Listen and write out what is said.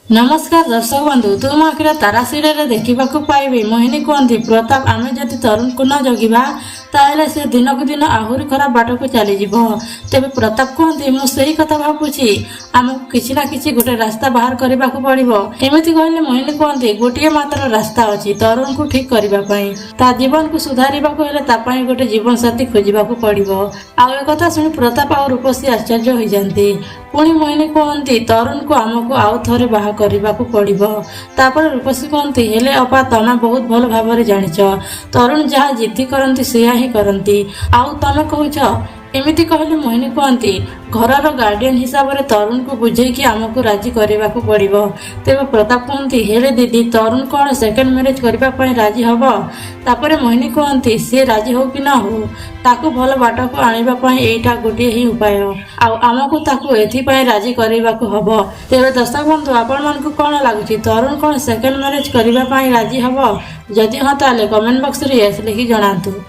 ନମସ୍କାର ଦର୍ଶକ ବନ୍ଧୁ, ତୁମ ଆଖିର ତାରା ସିରିଏଲରେ ଦେଖିବାକୁ ପାଇବେ, ମୋହିନୀ କୁହନ୍ତି, "ପ୍ରତାପ, ଆମେ ଯଦି ତରୁଣକୁ ନ ଜଗିବା, ତାହେଲେ ସେ ଦିନକୁ ଦିନ ଆହୁରି ଖରାପ ବାଟକୁ ଚାଲିଯିବ।" ତେବେ ପ୍ରତାପ କୁହନ୍ତି, "ମୁଁ ସେଇ କଥା ଭାବୁଛି। ଆମକୁ କିଛି ନା କିଛି ଗୋଟେ ରାସ୍ତା ବାହାର କରିବାକୁ ପଡ଼ିବ।" ଏମିତି କହିଲେ ମୋହିନୀ କୁହନ୍ତି, "ଗୋଟିଏ ମାତ୍ର ରାସ୍ତା ଅଛି ତରୁଣକୁ ଠିକ କରିବା ପାଇଁ। ତା ଜୀବନକୁ ସୁଧାରିବାକୁ ହେଲେ ତା ପାଇଁ ଗୋଟେ ଜୀବନସାଥୀ ଖୋଜିବାକୁ ପଡ଼ିବ।" ଆଉ ଏକଥା ଶୁଣି ପ୍ରତାପ ଆଉ ରୂପସୀ ଆଶ୍ଚର୍ଯ୍ୟ ହୋଇଯାନ୍ତି। ପୁଣି ମୋହିନୀ କୁହନ୍ତି, "ତରୁଣକୁ ଆମକୁ ଆଉ ଥରେ ବାହା କରିବାକୁ ପଡ଼ିବ।" ତାପରେ ରୂପସୀ କୁହନ୍ତି, "ହେଲେ ଅପା, ତମେ ବହୁତ ଭଲ ଭାବରେ ଜାଣିଛ, ତରୁଣ ଯାହା ଜିଦ୍ଦି କରନ୍ତି, ସେୟା ହିଁ କରନ୍ତି। ଆଉ ତମେ କହୁଛ?" ଏମିତି କହିଲେ ମୋହିନୀ କୁହନ୍ତି, "ଘରର ଗାର୍ଡିଆନ ହିସାବରେ ତରୁଣକୁ ବୁଝେଇକି ଆମକୁ ରାଜି କରିବାକୁ ପଡ଼ିବ।" ତେବେ ପ୍ରତାପ କୁହନ୍ତି, "ହେଲେ ଦିଦି, ତରୁଣ କ'ଣ ସେକେଣ୍ଡ ମ୍ୟାରେଜ କରିବା ପାଇଁ ରାଜି ହବ?" ତାପରେ ମୋହିନୀ କୁହନ୍ତି, "ସିଏ ରାଜି ହଉ କି ନ ହଉ, ତାକୁ ଭଲ ବାଟକୁ ଆଣିବା ପାଇଁ ଏଇଟା ଗୋଟିଏ ହିଁ ଉପାୟ। ଆଉ ଆମକୁ ତାକୁ ଏଥିପାଇଁ ରାଜି କରିବାକୁ ହବ।" ତେବେ ଦର୍ଶକ ବନ୍ଧୁ, ଆପଣମାନଙ୍କୁ କ'ଣ ଲାଗୁଛି? ତରୁଣ କ'ଣ ସେକେଣ୍ଡ ମ୍ୟାରେଜ କରିବା ପାଇଁ ରାଜି ହବ? ଯଦି ହଁ, ତାହେଲେ କମେଣ୍ଟ ବକ୍ସରେ ୟେସ୍ ଲେଖି ଜଣାନ୍ତୁ।